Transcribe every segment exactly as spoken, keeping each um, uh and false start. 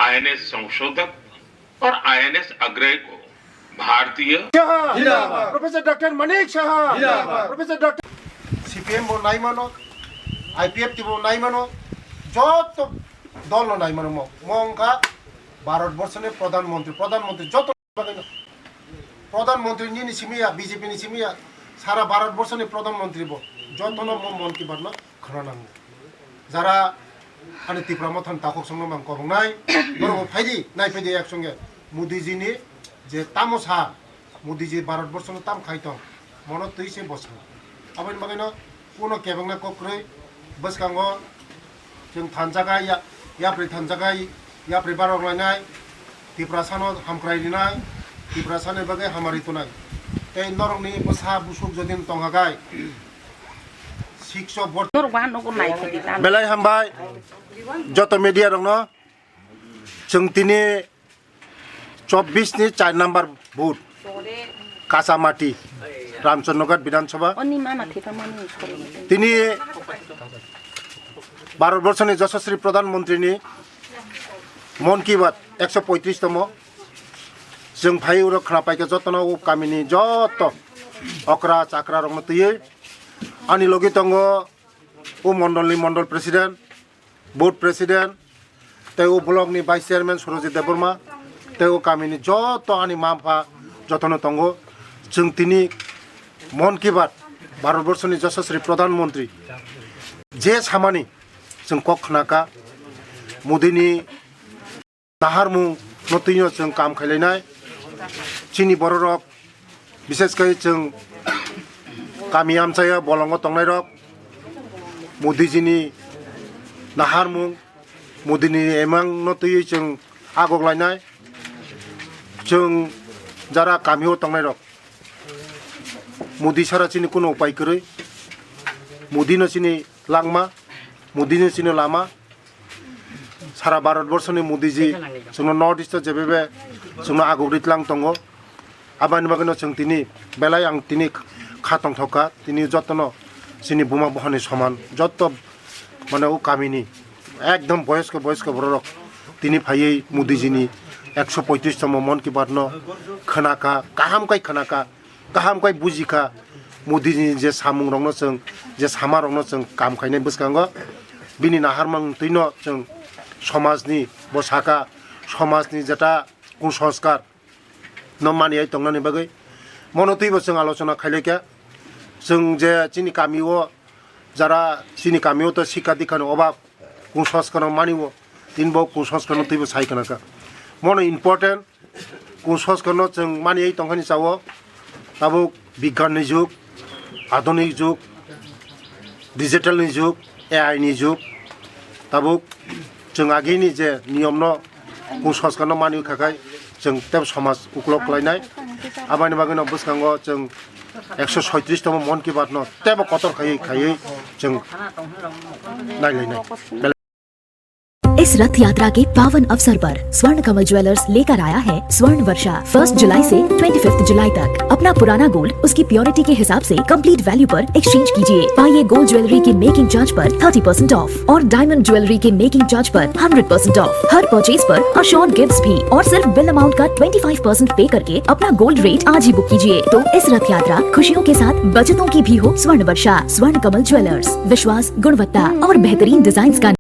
आईएएनएस संशोधक और आईएएनएस अग्रय को भारतीय शाह जिंदाबाद। प्रोफेसर डॉक्टर मणिक शाह जिंदाबाद। Professor doctor CPM bo nai mano, IPFT bo nai mano, joto dol no nai mano mo. Mo wngkha Bharat borso ni pradhan mantri, pradhan mantri joto bagwi no. Pradhan mantri nini simi ya, BJP ni simi ya, sara Bharat borso ni pradhan mantri bo. Joto no mo Mann Ki Baat no khna nango. Jara ani Tipra Motha ni takhuk songno mang kobong nai, borok bo phaidi, nai phaidi ek songe. Modi ji ni je tamo sa, Modi ji Bharat borso no tam khai tong, mono twi se bosong. Aboni bagwi no kuno kebengna kok kwrwi, bwskango chwng thanjaga ya, yapri thanjaga, yapri barok lainai, Tiprasano hamkrai rinai, Tiprasani bagwi hamari tonai. Tei norokni bwsa busuk jodin tonghagai, sikso bor- Norok ba nogo nai khidi ta. Belai hambai, joto media rokno, chwng tini chobbish ni char number booth, Kachamati, Ramchandroghat Bidhan Sabha. Oni mama thipha mani. Tini Bharat borso ni Yashaswi Pradhan Mantri ni Mann Ki Baat ekso poitris tomo. Chwng phai uro khna paikha jotono o kamini joto okra chakra rokno twiwi. Ani logi tongo o mondol ni mondol president, board president, tei o block ni vice chairman Surojit Debbarma, tei o kamini joto ani ma pha jotono tongo. Chwng tini Mann Ki Baat, Bharat borso ni Yashaswi Pradhan Mantri je samani chwng kok khnakha, Modi ni naharmung no twino chwng kam khailainai. Chini bororok, bishesh khe chwng kami amchaya bolongo tongnairok, Modi ji ni naharmung, Modi ni emang no twiwi chwng agok lainai. Chwng jara kami o tongnairok, Modi sara chini kuno upai kwrwi, Modi no chini langma, Modi no chini lama. Sara Bharat borso ni Modi ji chwngno North East o jebebe chwngno aguk ri tlang tongo. Aboni bagwino chwng tini belai ang tini kha tongthok kha, tini jotono chini buma bohani soman, joto mane o kamini ekdom boyosko boyosko bororok tini phaiwi Modi ji ni ekso poitris tomo Mann Ki Baat no khwnakha, kaham khai khwnakha. Kaham khai buji kha, Modi ni je samung rokno chwng, je sama rokno chwng kam khainai bwskango, bini naharmung twino chwng somaj ni bo saka, somaj ni jeta kusanskar no maniyai tongnani bagwi. Mono twibo chwng alochona khailaikha. Chwng je chini kami o, jara chini kami o to sikha dikha ni obab, kusanskar no mani o, tini bo kusanskar no twibo sai khna kha. Mono important, kusanskar no chwng maniyai tongkhani chao, tabuk bigyan ni jug, adhunik jug, digital ni jug, A I ni jug, tabuk chwng agini je niyom no kusanskar no manwi khakhai chwng tebo somaj uklok khlainai. Aboni bagwi no bwskango chwng ekso soitris tomo Mann Ki Baat no tebo kotor khaiwi khaiwi chwng nailainai. इस रथ यात्रा के पावन अवसर पर स्वर्ण कमल ज्वेलर्स लेकर आया है स्वर्ण वर्षा। फर्स्ट जुलाई से ट्वेंटी फिफ्थ जुलाई तक अपना पुराना गोल्ड उसकी प्योरिटी के हिसाब से कंप्लीट वैल्यू पर एक्सचेंज कीजिए। पाइए गोल्ड ज्वेलरी के मेकिंग चार्ज पर थर्टी परसेंट ऑफ और डायमंड ज्वेलरी के मेकिंग चार्ज पर हंड्रेड परसेंट ऑफ। हर परचेज पर अश्योर्ड गिफ्ट्स भी और सिर्फ बिल अमाउंट का ट्वेंटी फ़ाइव परसेंट पे करके अपना गोल्ड रेट आज ही बुक कीजिए। तो इस रथ यात्रा खुशियों के साथ बचतों की भी हो स्वर्ण वर्षा। स्वर्ण कमल ज्वेलर्स, विश्वास, गुणवत्ता और बेहतरीन डिजाइन्स का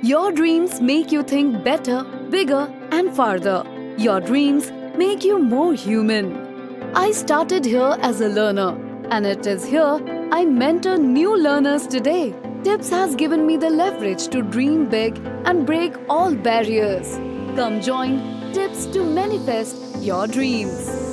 Your dreams make you think better, bigger, and farther. Your dreams make you more human. I started here as a learner, and it is here I mentor new learners today. Tips has given me the leverage to dream big and break all barriers. Come join Tips to manifest your dreams.